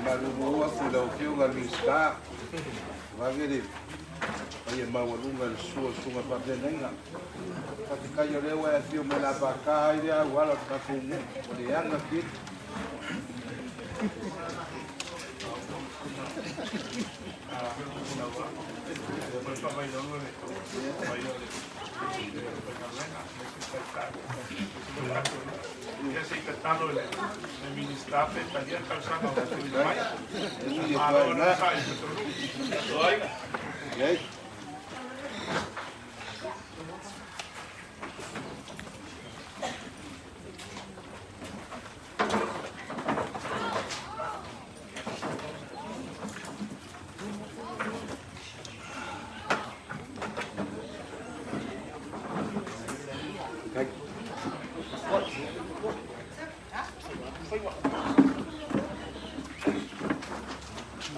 Faamalulu atu i lau Afioga i le Minisita, vave le paia maualuga i le susu o susuga i faafeagaiga. Faafetai o lea ua e afio mai o le a faata ai lea auala o le tatou nuu, ua leaga tele.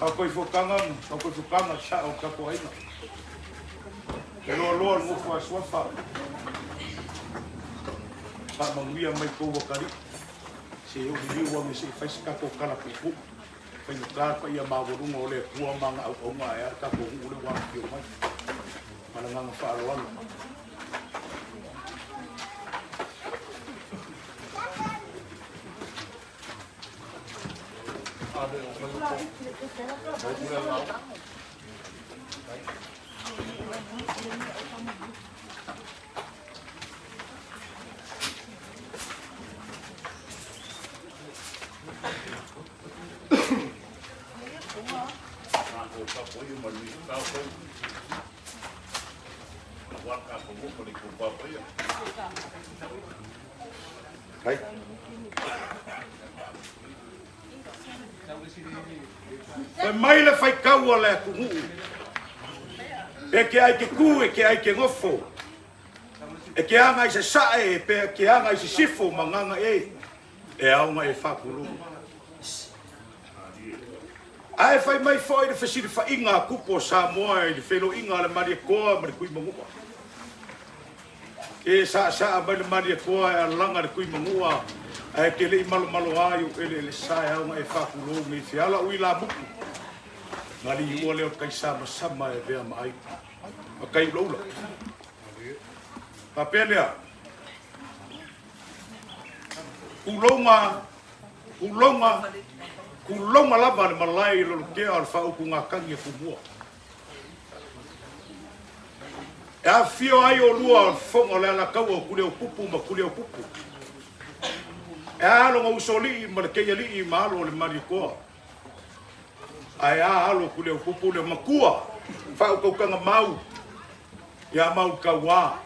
Au koe fuakanga, au koe fuakanga, sa o tapo aiga. E loa loa le nofo a suafa. Faamanuia mai tou atalii. Se i ou liliu ane se i fai se tatou tala puupuu. Faigata le paia maualuga o le Atua ma ana auauna ae a le tatou nuu lea ua afifio mai. Ma le agaga faaaloalo. Fai mai le faitau a le atunuu, E ke ai ke kū, e ke ai ke nofo, e ke aga i sasae, pe ke aga i sisifo ma gaga e, e aoga e faapulou. Ae fai mai foi le fesilafaiga a kupu o Samoa i le feiloaiga a le Malietoa ma le Tuimanua. Ke saasaa mai le Malietoa e alaga le Tuimanua ae ke le i malomaloa i ou eleele sa e aoga e faapulou nei feala ui lamutu. Galiua lea o le taisamasama e avea ma ai ma tai ulaula. Faapea lea, Tulouna, tulouna, tulouna lava le malae i Lolotea o le faautugatagi a Tumua. E afifio ai olua o le fofoga o le Alataua o Tuliaupupu ma Tuliaupupu. E a lona usoalii ma le keialii ma alo o le Malietoa. Ae a alo o Tuliaupupu le matua faautautaga mau ia Mauletaua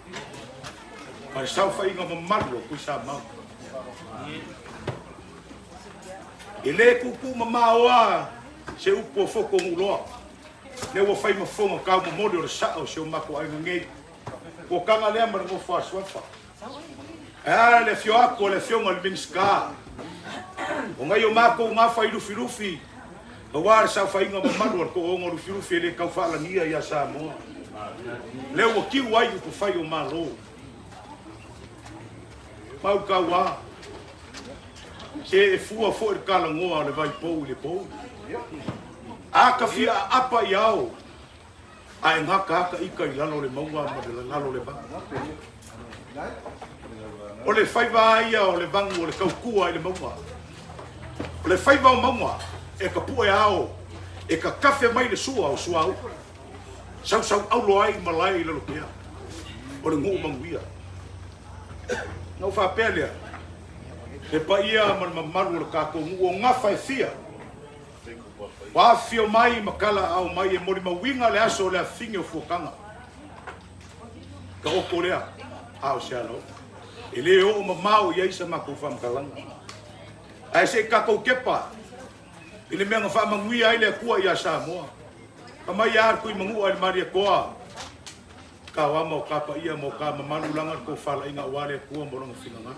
ma le saofaiga mamalu o Tuisamau. E le tuutuumamaoa se upu a Foto Nuuloa, lea ua fai ma fofoga taumomoli o le sao o si o matou aiga nei. Ua taga lea ma le nofo a suafa. Ae a le afio atu a le afioga i le Minisita o nai o matou gafa i Lufilufi, aua le saofaiga mamalu a le toooga o Lufilufi e le tau faalagia ia Samoa. Lea ua tiu ai upufai o Malo. Mautauā, se e fua foi le talanoa a le vai pou i le pou. A ka fia aapa i ao, a e gata ata ita i lalo o le mauga ma le lalo o le vagu. O le faiva a ia o le vagu o le tautua i le mauga. O le faiva o mauga e ka pue ao, e ka kafe mai le sua o suauu. Sausauaulo ai malae i Lalokea o le nuu manuia. Na ou faapea lea, le paia ma le mamalu o le tatou nuu o gafa e fia, ua afifio mai ma kalaau mai e molimauina le aso o le afifine o Fuataga. Taoto lea, a o se alaoo. E le oo mamao i ai sa matou faamatalaga. Ae se i tatou kepa i le mea na faamanuia ai le Atua ia Samoa. Fai mai a le Tuimanua i le Malietoa, Tauama o ka paia ma o ka mamalu laga le tofalaiga aua le Atua ma lona finagalo.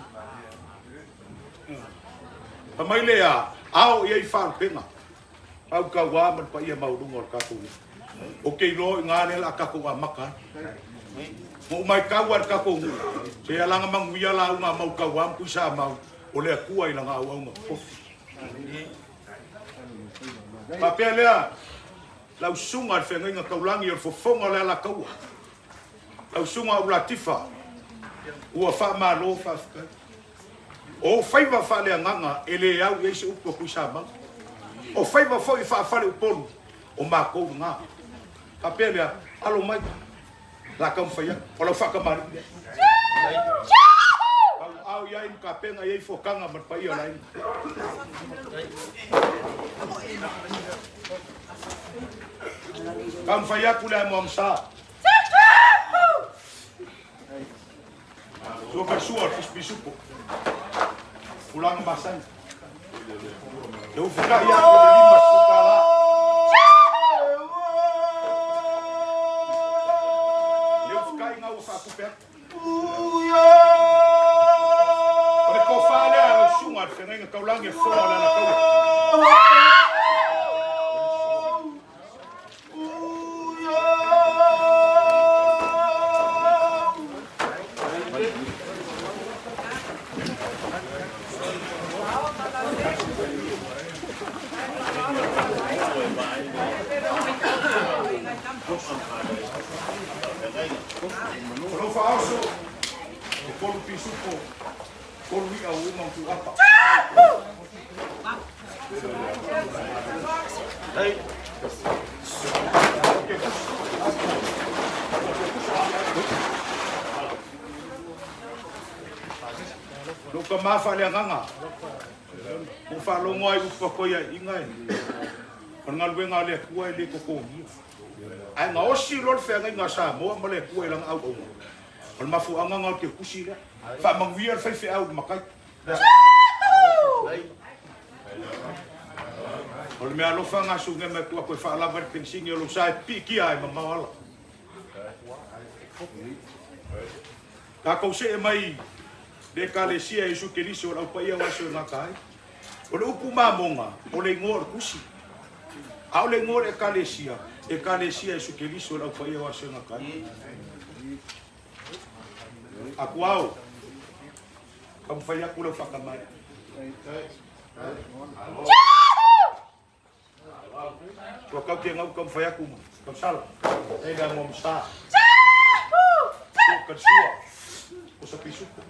Fai mai lea, ao i ai faalupega, au tauā ma le paia maualuga o le tatou nuu. Ou te iloa o i ina lea o le a tatou amata ai. Na ou matau lava i le tatou nuu, se alaga manuia lauga a Mautauā ma Tuisamau, o le Atua i lana auauna totofi. Faapea lea, lau susuga i le feagaiga taulagi o le fofoga o le Alataua, lau susuga Aulatifa, ua faamalo faafetai. O ou faiva faaleagaga e le au i ai se upu a Tuisamau. O faiva foi faafaleupolu o matou lena. Faapea lea, alo mai, la taumafai atu. O lau faatamalii lea. Tauaao i ai ma tapena i ai fuataga ma le paia o le aiga. Taumafai atu le amoamosa. Sua kai sua o le pisupisupo. Tulaga masani. E ufukai atu i le $50. Le ufukaiga ua faatupe atu. O le tofa lea a lau susuga i le feagaiga taulagi e fofoga o le Alataua. O lou faaoso, e tolu pisupo, tolu i'a ua uma ona tuuapa. Lou tama faaleagaga, ua faalogo ai upu fatoiaiga e o le galuega a le Atua e le totogia. Ae gaosi loa le feagaiga a Samoa ma le Atua i lana auauna, o le mafuaaga lena o le teutusi lea. Faamanuia le faifeau i le matai. O le mea alofa na suge mai atu e faalava i le penisini o lou sa e piitia ai mamao ala. Tatou see mai le Ekalesia Iesu Keriso o le Au Paia o aso e gata ai. O le upu mamoga, o le igoa o le tusi. A o le igoa o le Ekalesia, Ekalesia Iesu Keriso o le Au Paia o aso e gata ai. Akuao, taumafai atu lau faatamai. Ua kau ke ngau taumafai atu tausala. Nei le amoa masa. Ua kansua. O sa pisupo.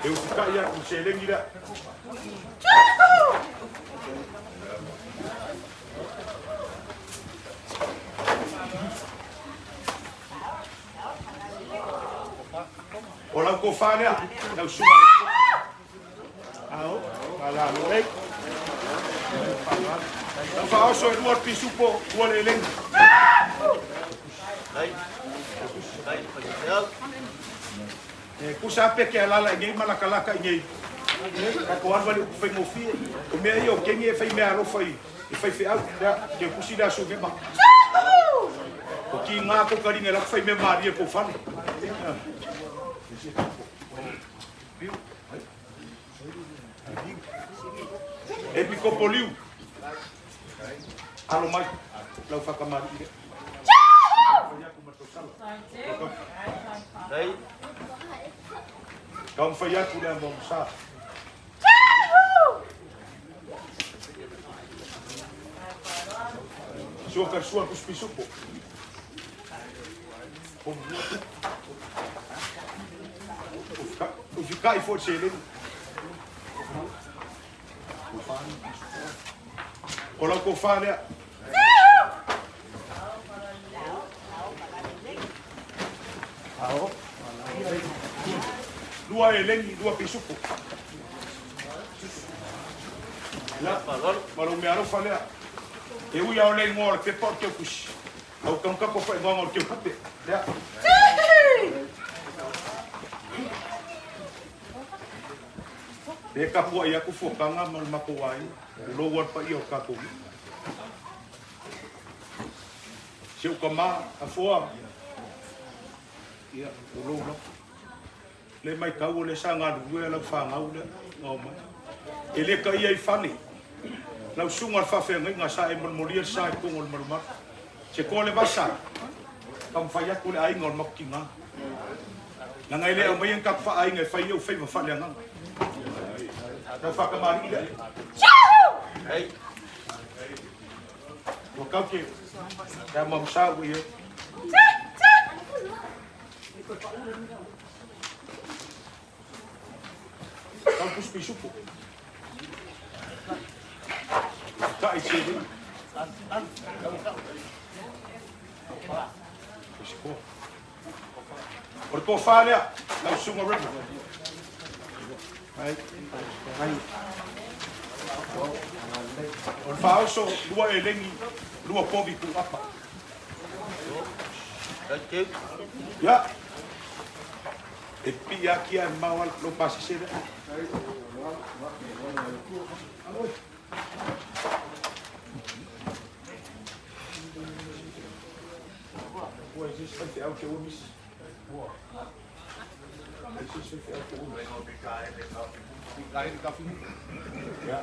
E ufukai atu seleni lea. O lau tofa lea, lau susuga le Ao, ala lei. Lau faaoso e lua le pisupo, ua le eleni. E kusa ape ke alala i nei ma lakalaka i nei. Tatou alu ai le upu faigofie. O mea ia o keni e fai mea alofa i i faifeau. Lea, ke kusi lea su mema. O ki ngā ko karinga la whai mea mārie ko whane. E pikopo liu. Alo mai, lau whakamari i le. Taumafai atu le amo sa. Sua ka sua kuspisupo. Ufikai fo seleni. O lau tofa lea. Lua eleni, lua pisupo. La, ma lou mea alofa lea. E ui a o le igoa o le pepa o le teukusi. Au tautako whaigoaga o le teukupe. Lea. E kapuaʻi aku fuakaga ma le makou aiga, tulou a le paia o le tatou nuu. Si ou tama, Afoa, ia, tulou lava. Le maitau o lea sa galulue lau fanau lea na omai. E le taia i fale. Lau susuga i le faafeagaiga sa e molimoli le sa i totonu o le malumalu. Se toa le vasa, taumafai atu le aiga o le makutinā. Leaga e le aumaia ni tatou faaaiga e fai ai ou faiva faaleagaga. Tau faatamalii lea. Ua kau ke kia ma msa ua ia. Kau pusi pisupo. Kai se ni. O le tofa lea, lau susuga Reverend. O le faaoso, lua elegi, lua povi puuapa. Ia, e pipii lava kia e mamao lava lou pasese lea. Ua e se isi faifeau te ua misi. E se isi faifeau te ua misi. Ia.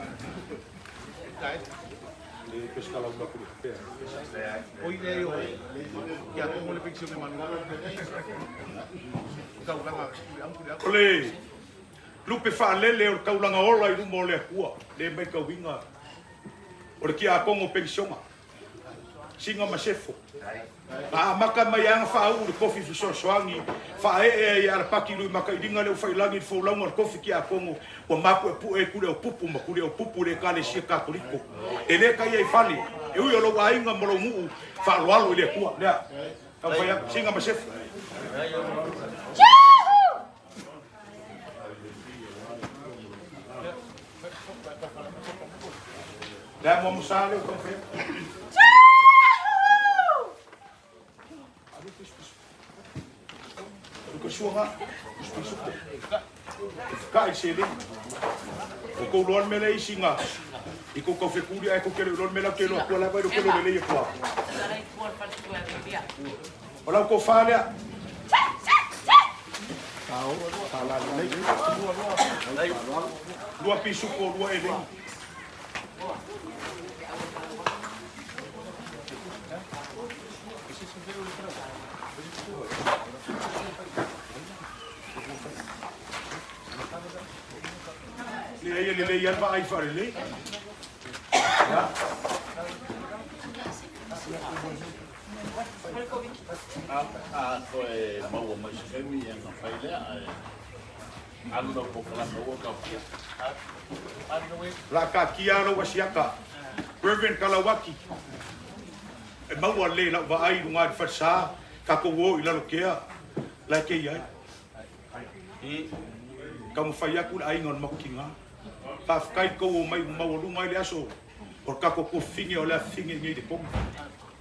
Le pescala una kuri pea. O le lupe faalele o le taulaga ola i luma o le Atua, le maitauina o le tiakono penisiona. Singa ma Sefo. Na amata mai ana faauu le kofi fesoasoani, faaee ai e Alapati lui matailiga le ufailagi i le folauga o le kofi tiakono ua mapuepue ai Kuleaupupu ma Kuleaupupu i le Ekalesia Katoliko. E le taia i fale, e ui o lou aiga ma lou nuu faaaloalo i le Atua. Lea, taumafai atu, Singa ma Sefo. Le a mo sa le ko fe. Ko suanga, spisu ko. Ka i se le. O ko lo mele isi nga. I ko ko fe kuri ai ko ke lo mele ke lo ko la ba lo ke lo le le ko. O lau ko fa lea. Lua pisupo, lua elegi. Leai e lelei lava le vaai faalelei. Ia. A toe maua mai se taimi ia ona fai lea, ae alu lau polokalame aua tau fia. La taatia lou asiata, Reverend Kalauaki, e maua lelei i lau vaai i luga i le falesa, tatou o i Lalokea, la e te i ai. Taumafai atu le aiga o le matou tina. Faafetai i tou omai ua maualuga ai le aso o le tatou tuafafine o le afafine i nei i le Tonga.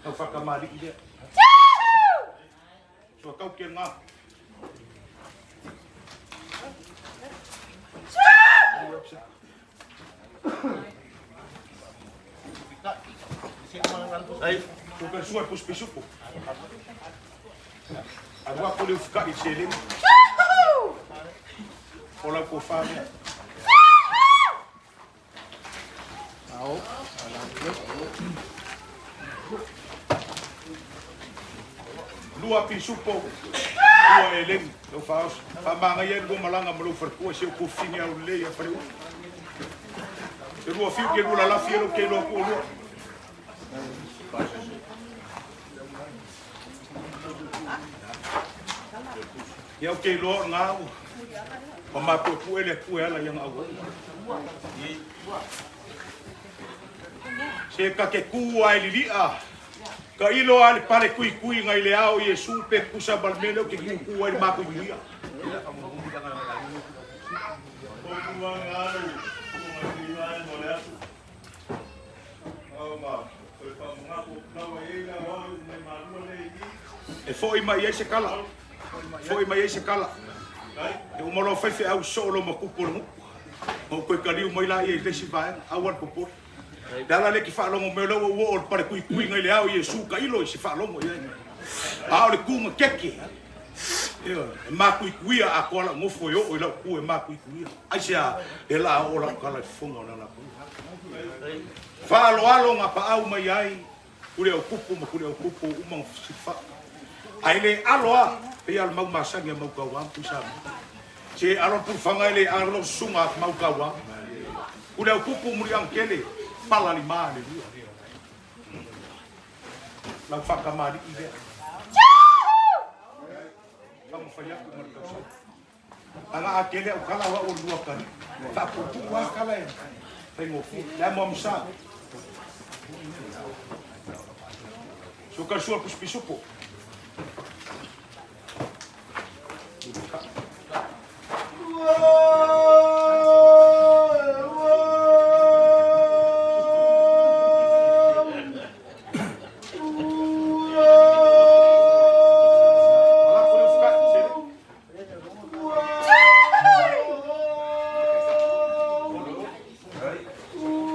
Tau faatamalii lea. Sua tau ke ngā. Ua sua e pusupisupu. Alu aku le ufukai i seleni. O lau tofa lea. Lua pisupo, lua eleni, lau faaoso. Faamagaia ai lua malaga ma lou faletua, si ou tuafafine aulelei ia Faleula. E lua fiu ke lua lalafi e lou ke iloa atu o lua. Ia ou te iloa o lena ua mapuepue le Atua e ala i ana auauna. Se ta te ku a e lili'a, ka ilo a le pale tuitui ngai le ao Iesu pe tusa ma le mea lea ou te tutu ai le mapuipuia. E foi mai ai se kala. Foi mai ai se kala. E uma loa faifeau soo lou matupu o le nuu. Ma ou toe taliu mai laia i le isi vaega. Aua le popole. Le ala lea e te faalogo mai o lea ua ou oo i le pale tuituiga i le ao Iesu tailo i se faalogo i ai. A o le tuga keke. Ioe, e matuituia atoa lau nofo e oo i lau tu e matuituia. Aisea le la oo lau tala i fofoga o le alataua. Faaaloalo na paau mai ai Kuliaupupu ma Kuliaupupu uma na fesilifa'a. Ae le alo a, pei a o le mau masani a Maukauā ma Tuisamau. Se alo le pulufaga e le alo susuga a Maukauā. Kuliaupupu Muliaga tele. pala lima le lua. Lau faatamalii lea. Taumafai atu ma le tausaga. Aga a tele au kala o au o le lua kali. Faapuupuu lava kala e faigofie. Le amo amusa. So ka sua pisupisupo.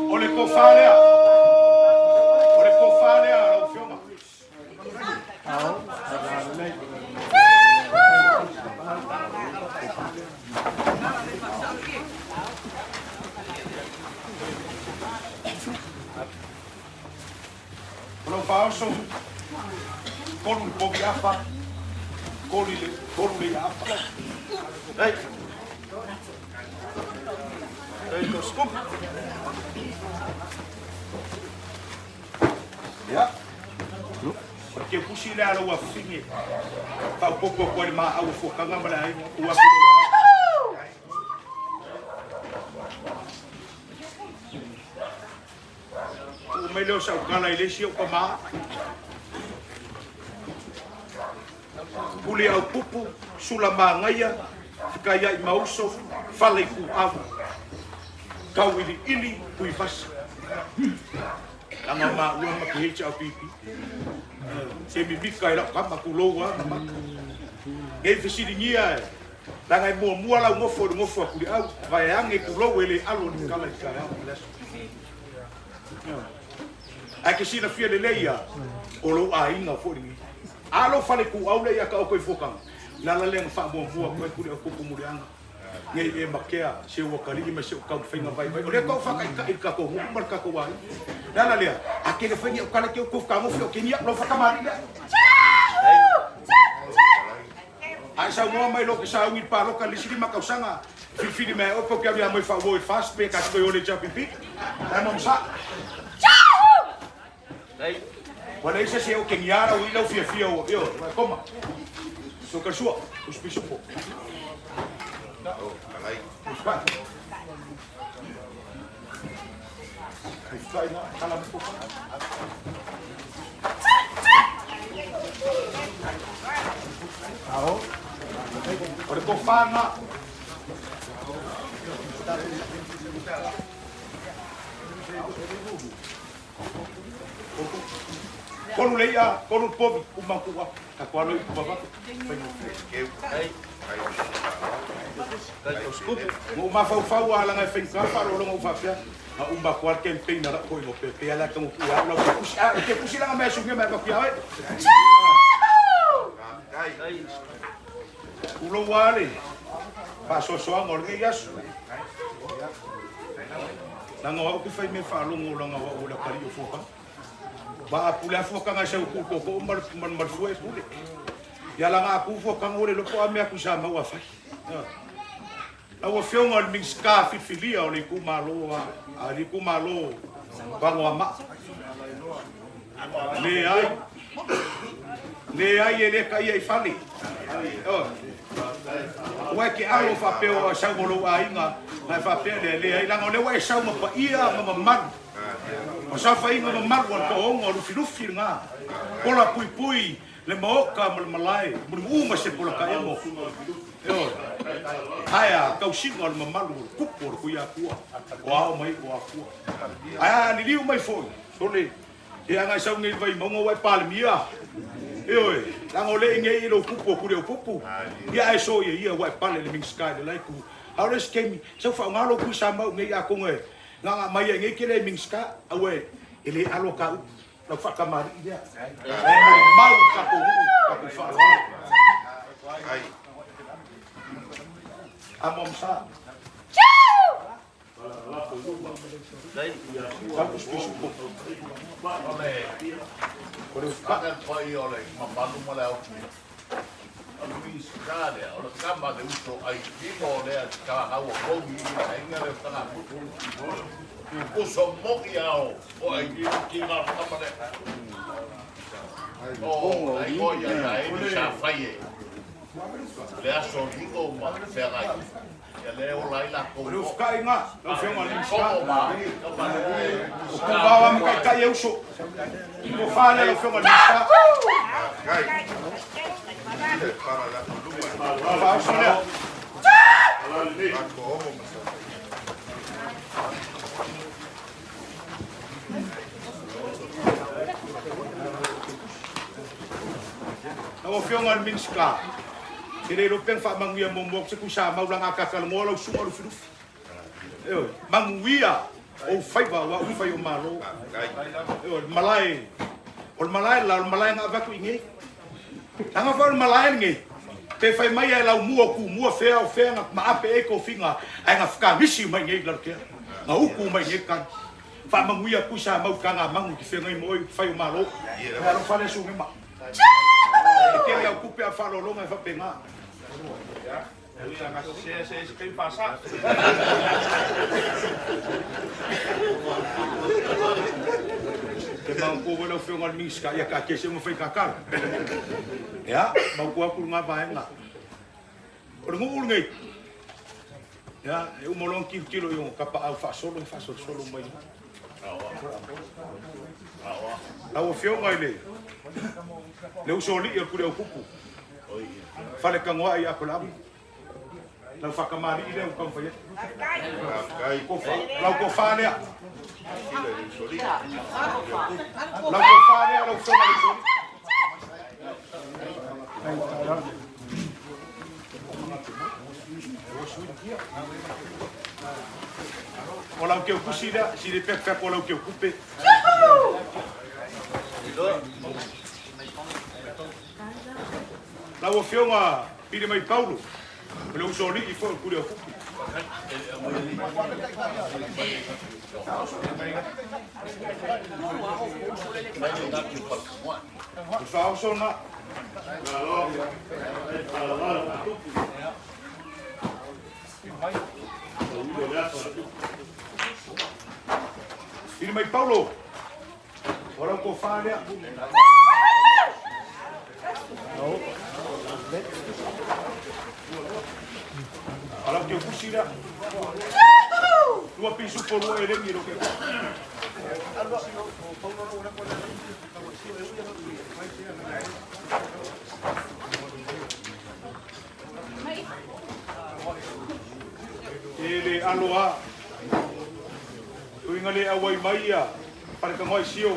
O le tofa lea. O le tofa lea lau Afioga. O lau faaoso, tolu le povi afa, tolu le, tolu le afa. Hey. Hey, to scoop. Ia. O le keupusi lea a lou afafine, faaopoopo atu ai le maau o Fuataga ma le aiga, ua atu lea. Tuu mai lea o sau tala i le isi ou tama. Pule au pupu, sula magaia, fekaiai ma uso, fale i puau. Tau iliili, tuivasa. Langa maua ma ke HRPP. Se mimika i lau kama kulou a na maka. Nei fesiligia e Leaga e muamua lau nofo i le nofo a Tuliau, vaeane tulou e le alo ni kala i taeao ma le aso. Ae ke silafia lelei ia, o lou aiga foi lenei. A lou fale ituau lea ia taoto i Fuataga, le ala lea na faamuamua atu ai Tuliau tupu muliaga. Nei e matea se ua kalii ma se u taumafaiga vaivai. O lea tau faataitai i le tatou nuu ma le tatou aiga. Le ala lea, a tele fai ni au kala ke u fakagofi o ke ni au lau fakamalii lea. Ae saunoa mai loa ke sauni i le paloka i le isi 5 tausaga, filifili mai ai oe pau ke alu ia mai faaauau e fast pe ka toe o le HRPP. Lai ma msa. Ua leai se isi e okegia lau i lau fiafia ua io, vai koma. So ka sua, uspisupo. Uspai. Uspai na kala mo pa. O le tofa Tolu le i'a, tolu le povi, uma ku a, ka kua loi ku vavafe, faigofie. Ua ou mafaufau a laga e faigata le faaaloaloga ua faapea, na uma atu lava le campaign a la'u toeaina o Pepe a lea tago tuu ai lau pusi. A, e te pusi laga mea e sugia mai avatu ia oe. Tulou lava le faasoasoaga o lenei aso. Leaga o au ke fai mea faalogo leaga o au o le atalii o Fuataga. Ba a pule a Fuataga e sau e tutootoo ma le fua e pule. Ia laga a tu Fuataga ua le iloa po o a mea a Tuisamau a fai. Lau Afioga i le Minisita filifilia o le itumalo a le itumalo o Anoamaa. Leai. Leai e le taia i fale. Ua e ke alo faapea ua sau ma lou aiga, na e faapea lea, leai, leaga o lea ua e sau ma paia ma mamalu. O saofaiga mamalu a le toaono a Lufilufi lena. Pola puipui le maota ma le malae, mulimuu ma se pola taemo. Ioe. Ae a, tausiga o le mamalu o le tupu o le Tuiatua, o ao mai o Akua. Ae a liliu mai foi, sole, e aga e sau nei i le Vaimauga ua e Palemia. Ioe, leaga o lea i nei i lou pupu o Kuliaupupu. Ia ae soia ia ua e pale i le Minisita i le la itu. A o le isi taimi, sau faaaoga lou Tuisamau nei atonu e gaga mai ai nei ke le Minisita, aua e le alo ta upu. Lau faatamalii lea. E molimau i tatou nuu, tatou faaaloalo. Amo amsa. O le pai o le mamalu ma le aotuia. O le Minisita. Minisita lea, o le tama a le uso ai lima o lea Kalakaua Kogi i le aiga lea o Tagafutu. Uso moi a o ai lima tiga o le tama lea. O ai o ia ia e sa fai e le aso lima ma feagai. Ia le ola ai lakou. O le ufukaiga, lau Afioga i le Minisita, o Puvaoa ma Taitai e uso. I tofa lea lau Afioga i le Minisita. Faaoso lea. Lau Afioga i le Minisita, e le iloa pe na faamanuia muamua atu se Tuisamau laga kakalogoa lau susuga Lufilufi. Ioe, manuia ou faiva aua upufai o Malo. Ioe, le malae, o le malae la, o le malae na avatu i inei. Leaga foi o le malae lenei, pe fai mai e laumua o tumua fea o fea na maape ai tofiga ae na fkanisi mai inei i Lalotea. Na utu mai inei tali. Faamanuia Tuisamau i Tagamanu i te feagai ma oe i upufai o Malo. Alofa lea Sunema. E tele au tupe a o faaaloaloga e faapena. Te mautu foi lau Afioga i le Minisita, ia taatia se uma fai tatalo. Ia, mautu atu lena vaega. O le nuu lenei, ia, e uma loa ona tilotilo i ona tapaau faasolo, e faasolosolo mai. Lau Afioga i le usoalii o le Tuliaupupu, Faletagoai i Apalaamu. Lau faatamalii lea ua taumafai atu. Lau tofa lea. Lau tofa lea lau afioga i le usoalii. O lau teukusi lea, si le pek pek o lau teukupe. Lau Afioga Pili Mai Paulo, o le usoalii foi o le Tuliaupupu. O le faaoso lena. Pili Mai Paulo, O lau tofa lea. O lau teukusi lea. Lua pisupo lua elegi lo ke. E le alo a. Uiga le auai mai ia Faletagoai Sio,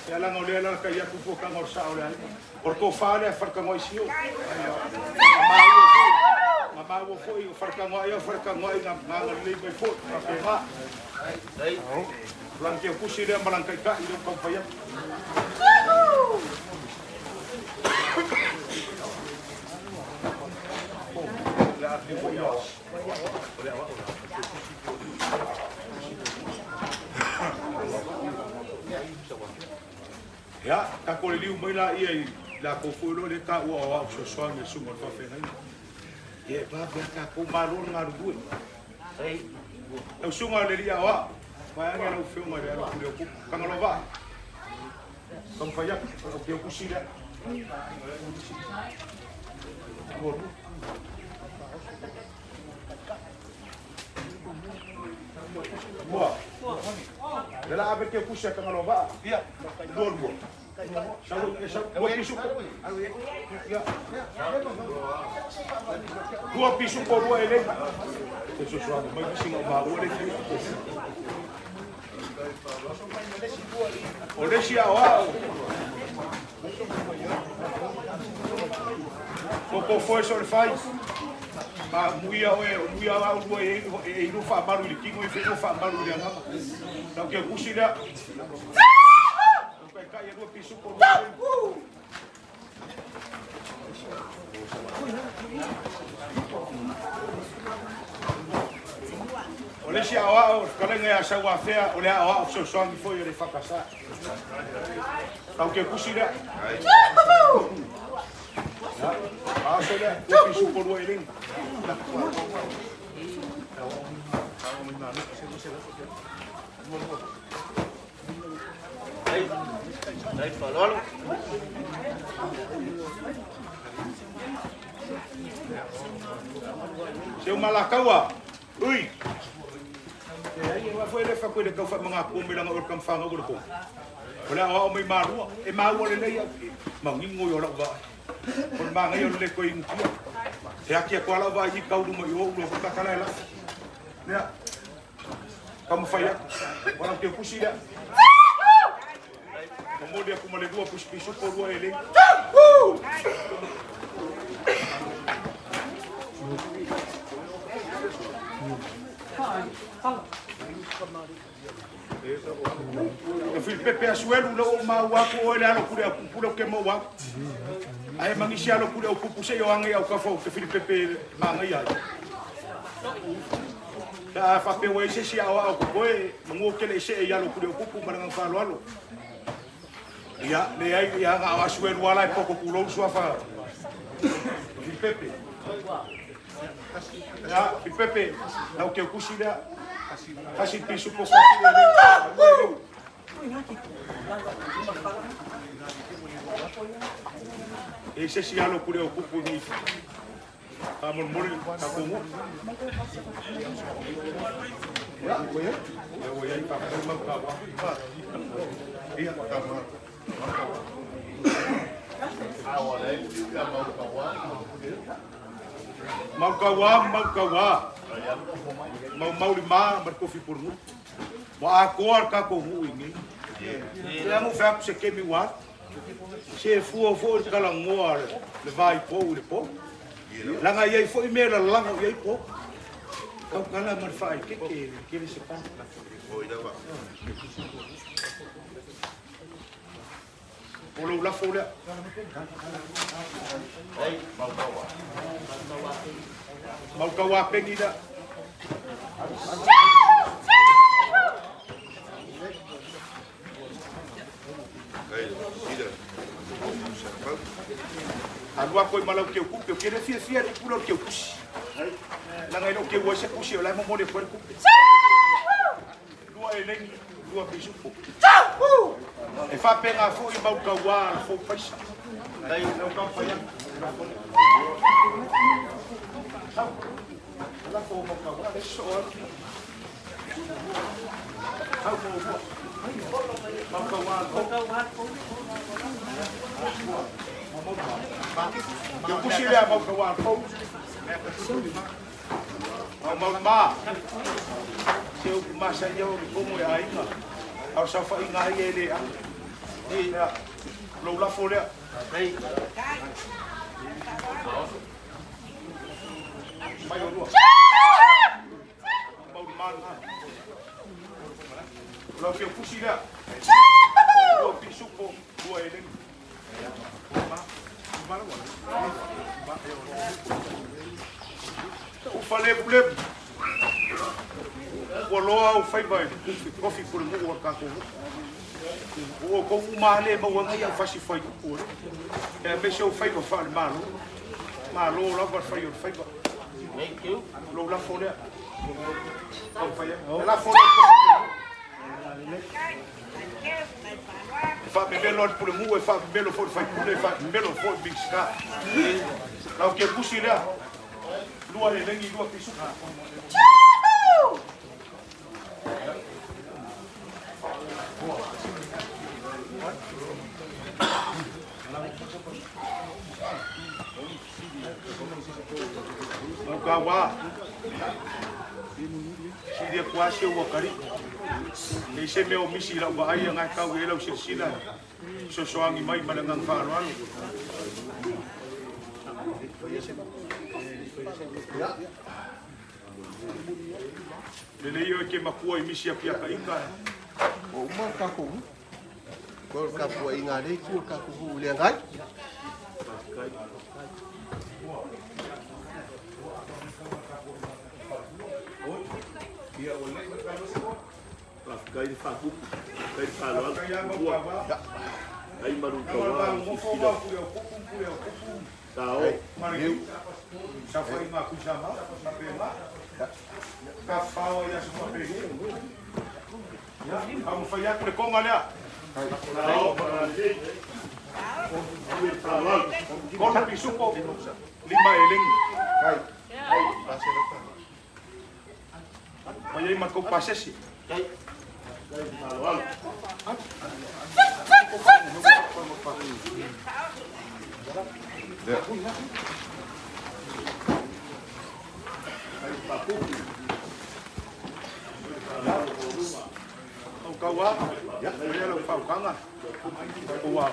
ia leaga o lea e alalatai atu fuataga o le sao o le aiga. O le tofa lea Faletagoai Sio. Na maua foi, na maua foi o Faletagoai o Faletagoai na agalelei mai foi, faapena. O lana teukusi lea ma lana taitai lea ua taumafai atu. Ia, tatou liliu mai laia i latou foi loa lea taua o au fesoasoani i le susuga o le faafeagaiga. Ia, e vave lava tatou malo le galulue. Lau susuga i le alii aoao, vaeane lau afioga i le alo pule o Kupu, Tagaloa Vaa, taumafai atu, o Teukusi lea. Lua, lua. Lua. Le la ave ke kusi a Tagaloa Vaa. Ia, lua lua. Sau, e sau, lua pisupo. Ia. Lua pisupo, lua elei. Te sosoani mai nisi na o maua le fia. O le isi aoao. Koko foe so le fai. Ma muia oe, o muia au lua e e ilu faamalu i le tino e whenua faamalu i le agaga. Tau ke kusi lea. Tau kai kai e lua pisupo lua. O le isi aoao, o le fetalaiga ia Sauafea, o le aoao fesoasoani foi a le EFKS. Tau ke kusi lea. Aso lea, ua pisupo lua eleni. Seu malakaua, ui. E ai, e foi le fa koe le kau fa mga ko me langa o kam whanga o le ko. O le ao mai malua, e maua le lei au. Mangingo i o lau vaai. O le magai o le koe ingutia. He aki a koa lau vaai i kaulu mai o ulo ko takala e lafi. Lea, taumafai atu. O lau teukusi lea. Momoli aku ma le lua pisupisupo lua elei. E Filipepe Asuelu le o maua aku oe le alo pule au pupu le o ke mau aku. Ae mangisi alo pule au pupu se i o angai au kafa o te Filipepe magai ai. Pe a faapea ua i ai se isi aoao kokoe, manu o kele i see i alo pule o pupu ma le agaga faaaloalo. Ia, leai, ia na o Asuelu ala e poko pulou suafa Filipepe. Ia, Filipepe, lau keukusi lea. Kasi pisupo kasi le le. E se si alo pule o pupu ni. Faamolemole tatou nuu. Ia, ua i ai. Ia, ua i ai. Faafetai mau taua. Ia, Mau kauā, mau kauā. Mau mauli mā ma le kofi pulu nuu. Ua atoa le tatou nuu i nei. Te amu wheaku se kemi ua atu. Se fua foi le talanoa le va i pou i le po. Laga i ai foi mea e lalago i ai pou. Tautala ma le faaeteete e tele se tala. O lou lafo lea. Maukauā peni lea. Alu aku ai ma lau keukupe, o ke le fiafia le pule o le keukusi. Laga e le o keu ai se kusi, o la e momoli atu ai le kupe. Lua eleni, lua pisupo. E faapena foi mau tauā a le fou paisa. Lau taumafai atu. Sau. Lafo o mau tauā, le soo atu. Sau mo lua. Mau tauā a le fou. Ia kusi lea mau tauā a le fou. Mau mau ma. Se upu masani au o le komo e aiga. A o saofaiga ai e le ave. Ia, lou lafo lea. Mai o lua. Mau ma lena. O lau fia pusi lea. Lua pisupo, lua eleni. Ufa lepulepu. Ua loa au faiva i le kofi pule nuu o le tatou nuu. Ua outou uma lava le maua nei au fasi fuaiupu o le. Aemaise ou faiva faale-Malo. Malo lava le fai o le faiva. Lou lafo lea. Taumafai atu. E lafo lea i le kofi pule nuu. E faamemelo lava le Pulenuu, e faamemelo foi le Faipule, e faamemelo foi le Minisita. Lau kepusi lea, lua elegi, lua pisuka. Mau ka wā. Silia kua se ua kari. E se mea o misi lau vaai a ngai kau e lau silasila. Sosoangi mai ma le agaga faaaloalo. Lelei oe ke makua i misi apiaka ika. Ua uma le tatou nuu. Koe o le tapuaiga a lea itu o le tatou nuu i le agai. Faafetai le faakupu, faafetai le faaaloalo. Ai malu tauā i sisila. Sa o. Taumafai atu le koga lea. Kona pisupo, lima eleni. Mai ai ma kou pasese. Kaua, ia, ia lau faukaga. Ua.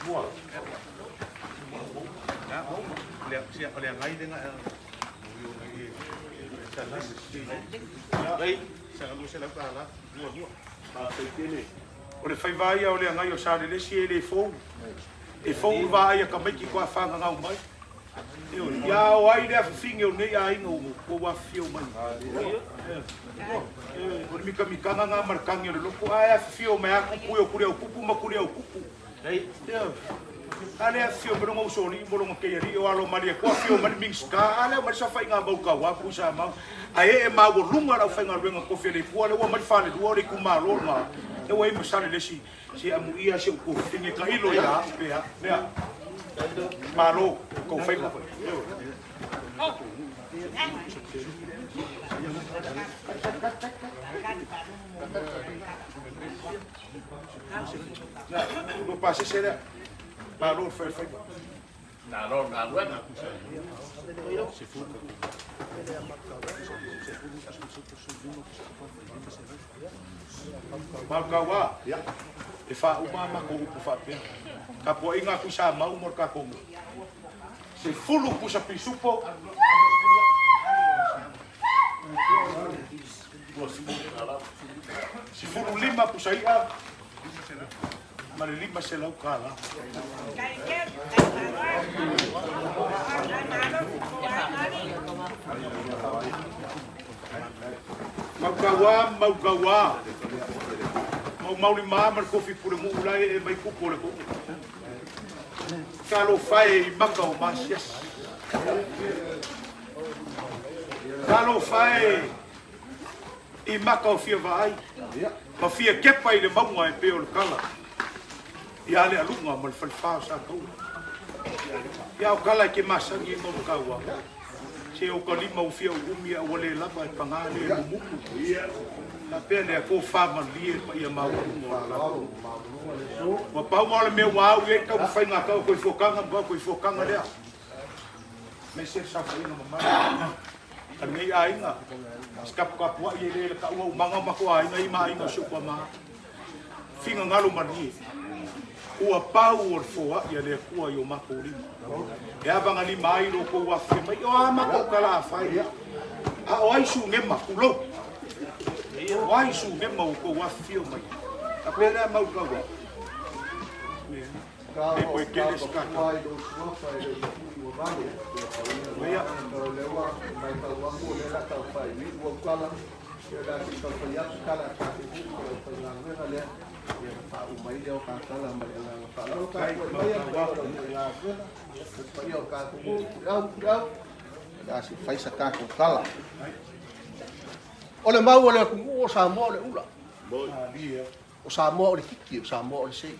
Mua. O le faiva ia o le agai o Salelesi e le fou. E fou le vaai a tamaiti toa fagagau mai. Ioe, ia o ai le afifine o nei aiga ua outou afifio mai. Ioe, o le mikamikaga na ma le tagi o le loto, ae afifio mai a tupu e o Tuliaupupu ma Tuliaupupu. Ioe, a le afifio mai lona usoalii ma lona keialii o alo Malietoa, afio mai le Minisita, a lea aumai le saofaiga a Mauletaua Tuisamau, ae ee maualuga le aufaigaluega tofi a le Atua, lea ua aumai le falelua o le itumalo lena, lea ua i ai ma Salelesi. Se amuia si ou tuafafine tailo ia au pe a. Lea. Malo kou faiva. Lua pasese lea. Malo le fai faiva. Malo galuega. Maukauā, e faauma a matou upu faapea, tapuaiga a Tuisamau mo le tatou nuu. 10 pusa pisupo, 15 pusa i'a, ma le $500. Maukauā, maukauā, maumaulima ma le tofi pulenuu la e ee mai tupu o le atunuu. Talofa e i maka o masiasi. Talofa e i maka o fia vaai ma fia kepa i le mauga e pei o le tala ia Lealuga ma le falefa o Sataua. Ia o tala e ke masani ai Mauletaua. Se o ka lima ua fia uumi a ua le lava e paga le mumutu. Faapea lea, tofa malie le paia maualuga o le latou. Ua pau ma o le mea ua au i ai le taumafaiga a tau toifuataga ma toifuataga lea. Aemaise le saofaiga mamalu a lenei aiga. Se taputapuai e le taua umaga o matou aiga ia ma aiga o si ou tama. Finagalo malie, ua pau o le foai a le Atua i o matou lima. E avagalima ai lo outou afifio mai, o a matou tala afai, a o ai sunema, tulou, o ai sunema ua outou afifio mai. Faapea lea mau taua. E koe kele se tata. Ia. O le mau a le atunuu o Samoa o le ula. O Samoa o le kiki, o Samoa o le sei.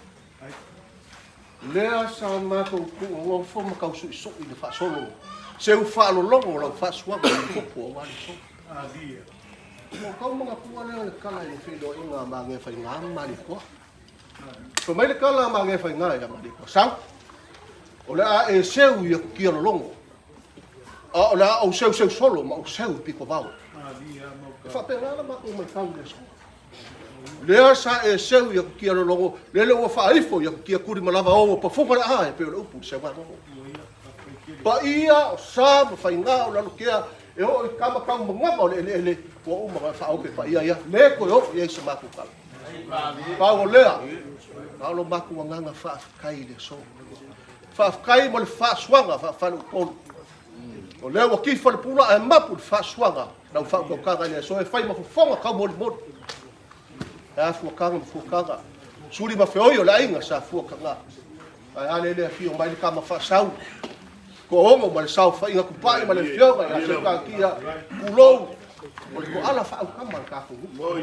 Lea sa matou tuugofo ma tausuisui le faasolo seu faalologo o lau faasuaga i le popo aua le solo. Ua tau manatua lea o le tala i le feiloaiga a Magefaiga ma Malietoa. Fai mai le tala a Magefaiga ia Malietoa, Sau, o le a e seu i aku kia lologo, a o le a ou seuseu solo ma ou seu i pito vao. E faapena la matou matau i le aso. Lea sa e seu i aku kia lologo, lele ua faaifo i aku kia kuli ma lava o ua pafoga le a e pei o le upu i le seuga logo. Paia o sa ma faiga o Lalokea e oo i kama tau manava o le eleele ua uma ona faaope paia ia, le toe oo i ai se matou tala. Pau o lea, na o lo matou agaga faafetai i le aso. Faafetai mo le faasuaga faafaleupolu. O lea ua tifa le pula ae mapu le faasuaga. Lau faautautaga i le aso e fai ma fofoga taumolimoli. E a fuakaga ma fuakaga, suli ma feoi o le aiga sa fuakaga. Ae a lele afio mai le tama faasau, toaono ma le saofaiga tupai ma le afioga ia Seukatia, tulou, o le toala faautama le tatou nuu.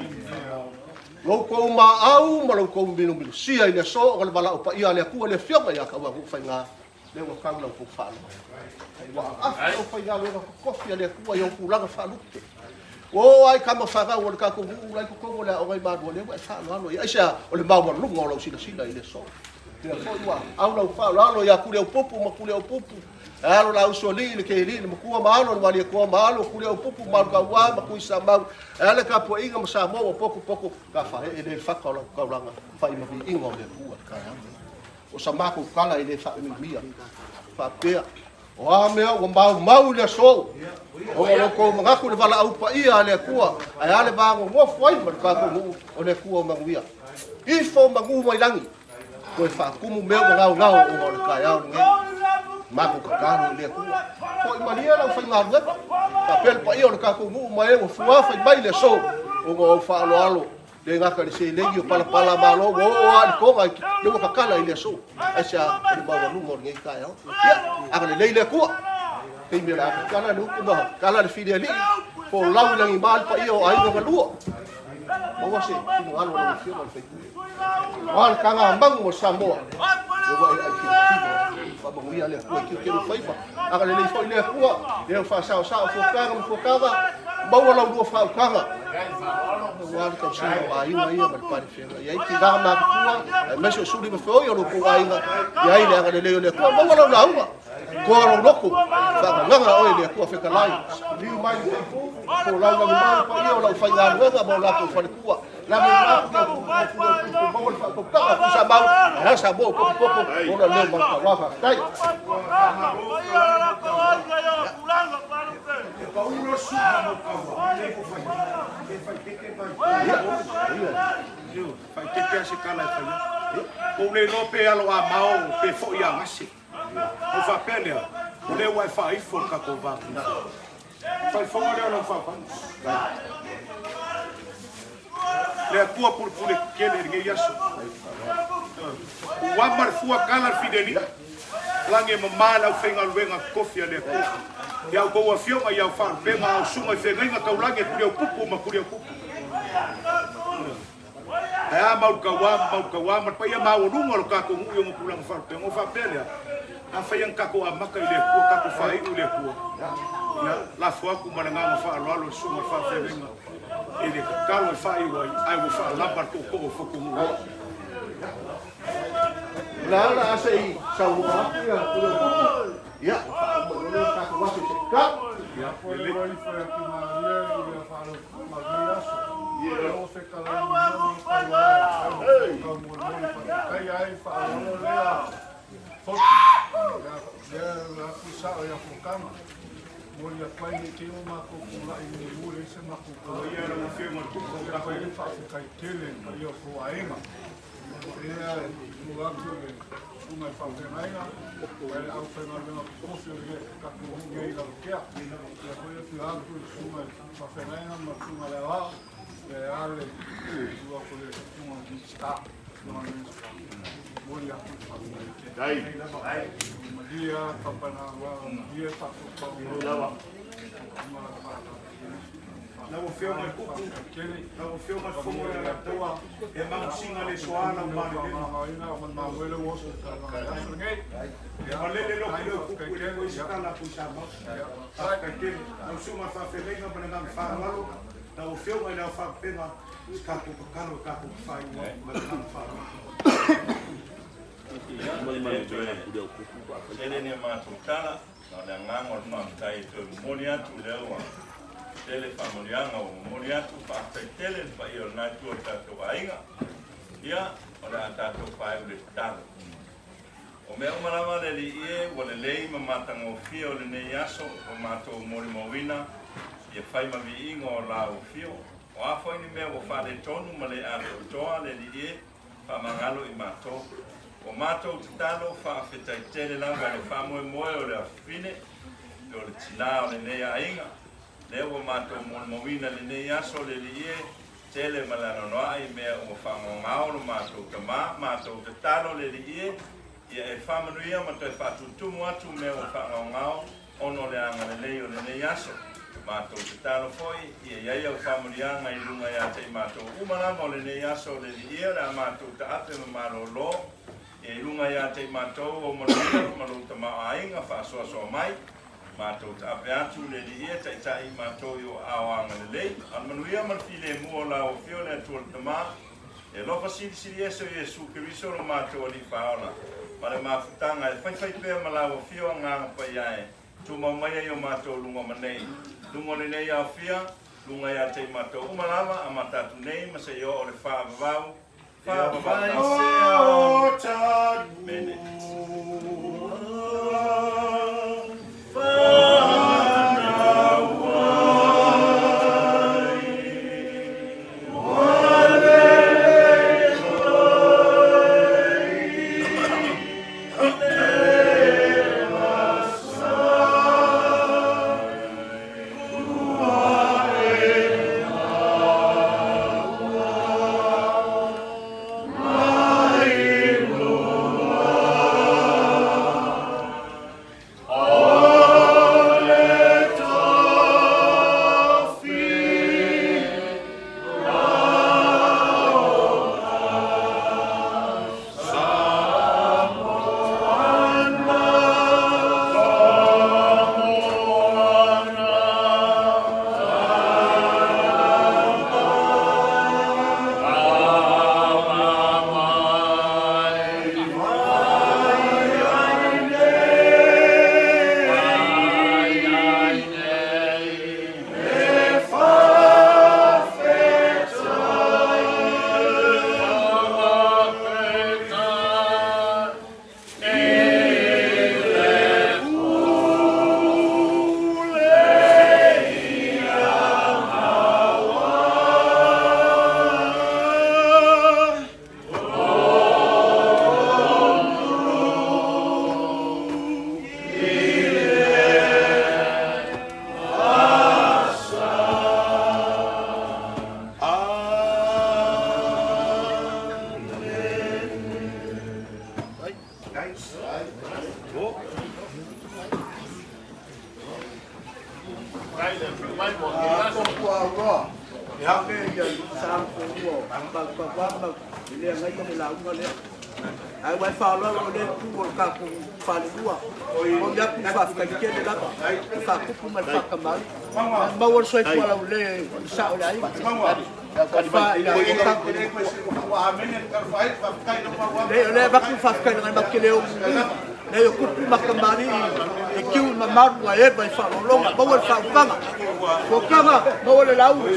Lo outou maau ma lo outou minomilosia i le aso o le valaau paia a le Atua le afioga ia Tauanu'u Faiga, lea ua tau la outou faaaloalo. Ua aafi le aufaigaluega totofi a le Atua i ona tulaga faalupe. Ua oo lava i tama fanau o le tatou nuu la i totonu o le aoga i Malua, lea ua e faaaloalo i ai. Aisea? O le maualuga o lau silasila i le aso. Lea foi ua au lau faaaloalo ia Tuliaupupu ma Tuliaupupu, e alo la usoalii le Keilii le Matua ma alo le Malietoa ma alo Tuliaupupu ma Alutaua ma Tuisamau, e ala tapuaiga ma Samoa ua potopoto, tafaee lea i le fata o lau taulaga fai ma viiga o le Atua i le taeao lenei. O sa matou tala e le faaumiumia faapea, o a mea ua maumau i le aso, ona o lo outou manatu i le valaau paia a le Atua, ae a le va nonofo ai ma le tatou nuu o le Atua o manuia. Ifo manu mai lagi, toe faatumu mea ua gaogao ona o le taeao lenei. Matou tatalo i le Atua. Foi malie lau faigaluega, faapea le paia o le tatou nuu ma e ua fuafai mai i le aso, ona o au faaaloalo Le gata i le seleni o palapala malo ua oo lava i le toga lea ua tatala i le aso. Aisea? O le maualuga o lenei taeao. Ia, agalelei le Atua. Taimi o le a tatala le upu ma tala le filialii, folau i lagima le paia o aiga na lua. Maua se finagalo o lau Afioga i le sui usufono. Aua le taga manu o Samoa, lea ua e ai tilotilo. Faamanuia le Atua i tilotilo faiva. Agalelei foi le Atua, lea ua faasaosao fuataga ma fuataga, maua lau lua faautaga. Aua le tausiga o aiga ia ma le palefeaga. I ai tina matutua, aemaise o suli ma feoi o lo outou aiga, i ai le agalelei o le Atua. Maua lau lauga, toa lou loto, faagagaga oe i le Atua fetalai. Liu mai le teipu, folau lagi mai le paia o lau faigaluega ma o latou faletua. Faaeteete lava se tala e fai atu. Ua ou le iloa pe alo a mao pe foi a gase. Ona ou faapea lea, o lea ua e faaifo le tatou va. Faifoga lea o lau faavalu. Le Atua pulepule tetele i lenei aso. Ua ama le fua tala le Fidelii. Lagi e mama le aufaigaluega totofi a le Atua. I a outou afioga i au faalupega, au susuga i feagaiga taulagi e Tuliaupupu ma Tuliaupupu. Ae a Maulukauā ma Maulukauā ma le paia maualuga o lo tatou nuu i ona tulaga faalupega. Ona ou faapea lea, afai lava na tatou amata i le Atua, tatou faaiu i le Atua, ia, lafo atu ma le agaga faaaloalo i le susuga i le faafeagaiga i le tatalo e faaiu ai, ae ua faalava le tootoo o Fotunuuoa. O le a la a se i saunoa atu ia Tuliaupupu, ia, ona faauma loa lea o le tatou aso i se tatalo. Ia, lelei. Faafeagaiga ma Susuga le Aoao, e a le tua ko le Susuga Minista, Susuga Minista. Moli atu le faafetai tele. Malia papana wa malia faafofo. Lau Afioga i le Kupu, lau Afioga i le Fofoga o le Alataua, e magusiga le soa lau malelema. E malele lotu leu kupu e le toe se tala a Tuisamau. Faafetai tele. Lau Susuga i le Faafeagaiga ma le agaga faaaloalo, lau Afioga i le Ao Faalupega, se tatou tatalo e tatou te faaiu ai ma le agaga faaaloalo. Tele ni a matou tala, na o le agaga o le faafetai e toe momoli atu lea ua tele faamanuiaga ua momoli atu. Faafetai tele i le paia o lena itu o le tatou aiga. Ia, o le a tatou faaiu le tatalo. O mea uma lava le Alii e, ua lelei ma matagofie o lenei aso ua matou molimauina ia fai ma viiga o la ua fio. O a foi ni mea ua faaletonu ma le atoatoa le Alii e, faamagalo i matou. Ua matou tatalo faafetai tele lava i le faamoemoe o le afafine pe o le tina o lenei aiga. Lea ua matou molimauina i lenei aso le Alii e, tele ma le anoanoai mea ua faagaogao lo matou tama, matou tatalo le Alii e, ia e faamanuia ma toe faatutumu atu mea ua faagaogao ona o le agalelei o lenei aso. Matou tatalo foi ia i ai au faamanuiaga i luga ia te i matou uma lava o lenei aso le Alii e o le a matou taape ma malolo ia i luga ia te i matou ou manuia ma lou tamaoaiga faasoasoa mai. Matou taape atu le Alii e taitai i matou i o aao agalelei. A o le manuia ma le filemu o lau Afio le Atua le Tama, e alofa silisili ese o Iesu Keriso lo matou Alii Faaola, ma le mafutaga e faifai pea ma lau Afio Agaga Paia e tumau mai ai o matou luga ma nei, luga o lenei aofia, luga ia te i matou uma lava a mata atu nei ma seia oo le faavavau, faavavau tasi. Amene. Ae ua e faaaloalo o lea itu o le tatou falelua. Momoli atu le faafetai tele lava i le faatupu ma le faatamalii. Maua le soifua laulelei o le sao o le aiga. Tofa i le Atua. Leai, o lea e avatu le faafetai leaga matou te le o mulimuli. Leai, o tupu ma tamalii e tiu i mamalu a Eva i faaaloaloga. Maua le faautaga. Fotaga, maua le lauga.